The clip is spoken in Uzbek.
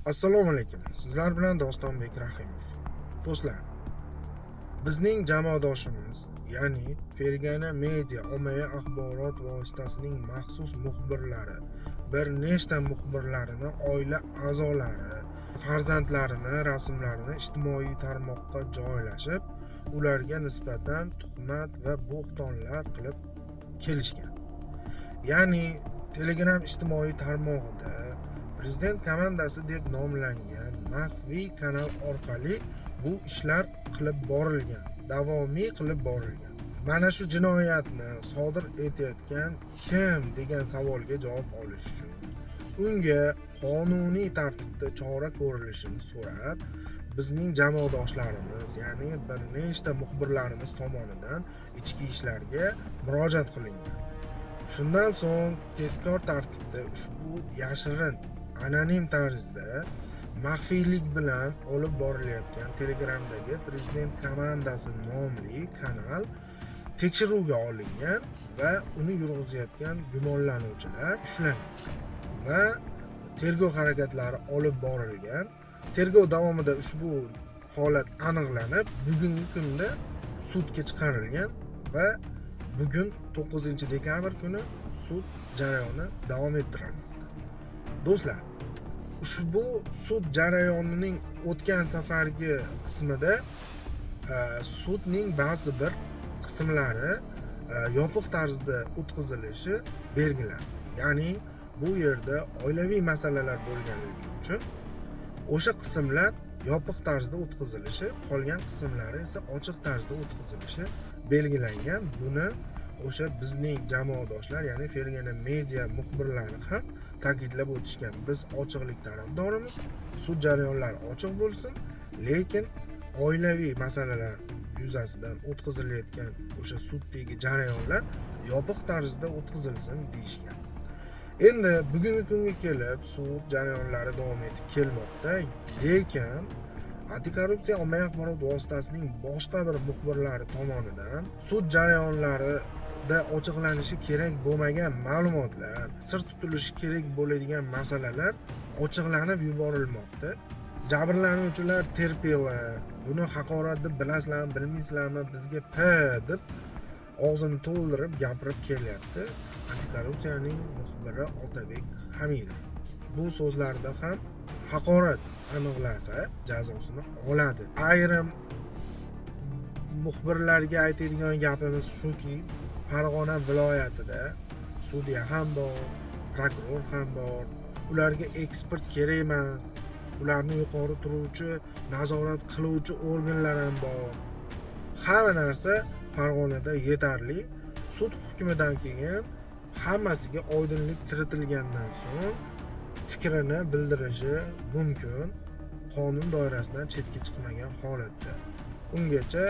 Assalomu alaykum. Sizlar bilan Dostonbek Rahimov. Do'stlar, bizning jamoadoshimiz, ya'ni Fergana Media ommaviy axborot vositasining maxsus muxbirlari, bir nechta muxbirlarini oila a'zolari, farzandlarini rasmlarini ijtimoiy tarmoqqa joylashib, ularga nisbatan tuhmat va bo'xtonlar qilib kelishgan. Ya'ni Telegram ijtimoiy tarmog'ida "Prezident komandasi" deb nomlangan maxfiy kanal orqali bu ishlar qilib borilgan, davomiy qilib borilgan. Mana shu jinoyatni sodir etayotgan kim degan savolga javob olish uchun, unga qonuniy tartibda chora ko'rilishini so'rab, bizning jamoadoshlarimiz, ya'ni bir nechta muxbirlarimiz tomonidan ichki ishlarga murojaat qilingan. Shundan so'ng tezkor tartibda ushbu yashirin, anonim tarzda, maxfiylik bilan olib borilayotgan Telegramdagi "Prezident komandasi" nomli kanal tekshiruvga olingan va uni yurg'izayotgan gumonlanuvchilar ushlangan va tergov harakatlari olib borilgan. Tergov davomida ushbu holat aniqlanib, bugungi kunda sudga chiqarilgan va bugun, 9 dekabr kuni sud jarayoni davom ettirilmoqda. Do'stlar, ushbu sud jarayonining o'tgan safargi qismida sudning ba'zi bir qismlari yopiq tarzda o'tkazilishi belgilandi. Ya'ni bu yerda oilaviy masalalar bo'lganligi uchun o'sha qismlar yopiq tarzda o'tkazilishi, qolgan qismlari esa ochiq tarzda o'tkazilishi belgilangan. Buni o'sha bizning jamoadoshlar, ya'ni Fergana Media muxbirlari ham ta'kidlab o'tishgan: biz ochiqlik tarafdorimiz, sud jarayonlari ochiq bo'lsin, lekin oilaviy masalalar yuzasidan o'tkazilayotgan o'sha suddagi jarayonlar yopiq tarzda o'tkazilsin, deyishgan. Endi bugungi kunga kelib sud jarayonlari davom etib kelmoqda, lekin antikorrupsiya ommaviy axborot vositasining boshqa bir muxbirlari tomonidan sud jarayonlarida ochiqlanishi kerak bo'lmagan ma'lumotlar, sir tutilishi kerak bo'ladigan masalalar ochiqlanib yuborilmoqda. Jabrlanuvchilar "Терпила, buni haqorat deb bilasizlarmi, bilmaysizlarmi, bizga p" deb og'zini to'ldirib gapirib kelyapti antikorrupsiyaning muxbiri Otabek Hamidov. Bu so'zlarda ham haqorat aniqlasa, jazosini oladi. Ayrim muxbirlarga aytadigan gapimiz shuki, Farg'ona viloyatida sudya ham bor, prokuror ham bor, ularga ekspert kerak emas. Ularni yuqori turuvchi, nazorat qiluvchi organlar ham bor, hamma narsa Farg'onada yetarli. Sud hukmidan keyin, hammasiga oydinlik kiritilgandan so'ng fikrini bildirishi mumkin, qonun doirasidan chetga chiqmagan holatda. Ungacha